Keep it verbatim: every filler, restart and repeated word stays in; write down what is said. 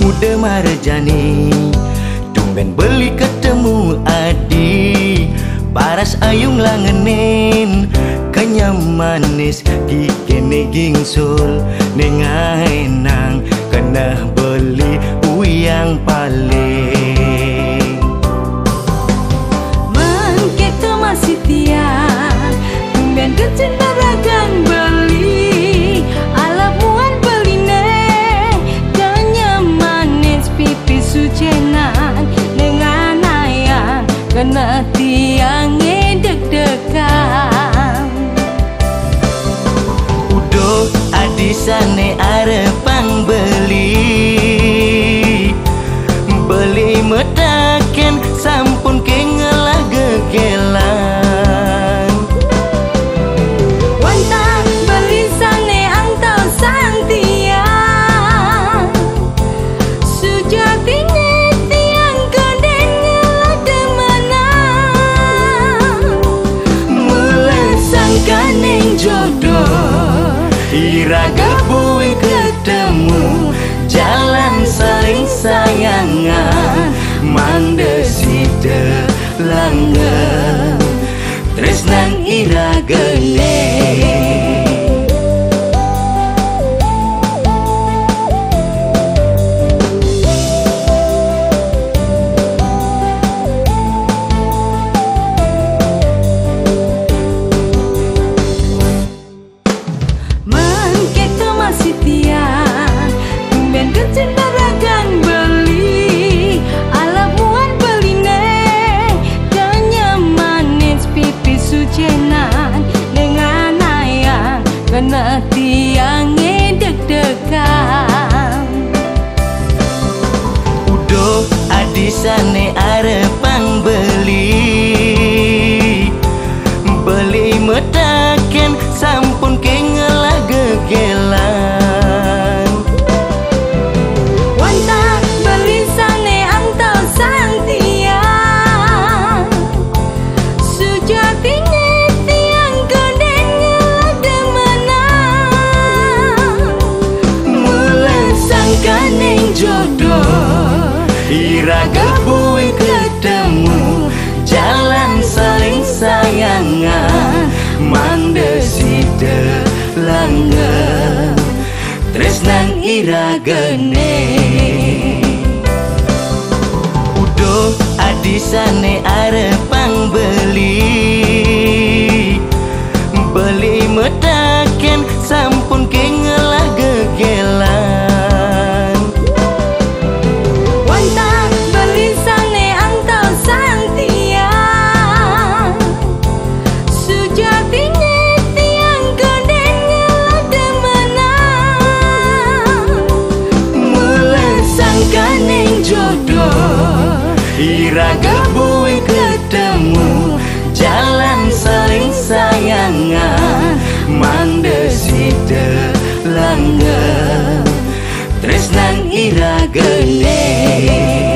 Udah marjani, tumben beli ketemu adi. Paras ayung langenin, kenyam manis, kikene gingsul, nengaenang, keneh beli uyang paling. Mengke to masih tiang, tumben kecen beragan beli, alap muan beline, kenyam manis pipi sucenan, dengan ayang, kena tiang ngedek-dekan. Uduh adi sane arepang beli, beli metaken sampun kengelah gegelan. Wantah beli sane angtau sang tiang, sujatine tiang konden ngelah demenan. Mula sangkaning jodoh, iraga buin ketemu, jalan saling sayangan, mangda sida langgeng tresnan iragane. Mengke to masih tiang, tumben kecen beragan beli, alap muan beline, kenyam manis pipi sucenan, dengan ayang, kena tiang ngedek-dekan. Uduh adi sane arepang beli, beli metaken sampun kengelah gegelan. Wantah beli sane angtau sang tiang, sujatine tiang konden ngelah demenan. Mula sangkaning jodoh, iraga buin ketemu, jalan saling sayangan, mangda sida langgeng tresnan iragane. Uduh adi sane arepang beli, beli metaken sampun kengelah gegelan. Wantah beli sane angtau sang tiang, sujatine tiang konden ngelah demenan. Mula sangkaning jodoh, iraga buin ketemu, jalan saling sayangan, mangda sida langgeng tresnan iragane.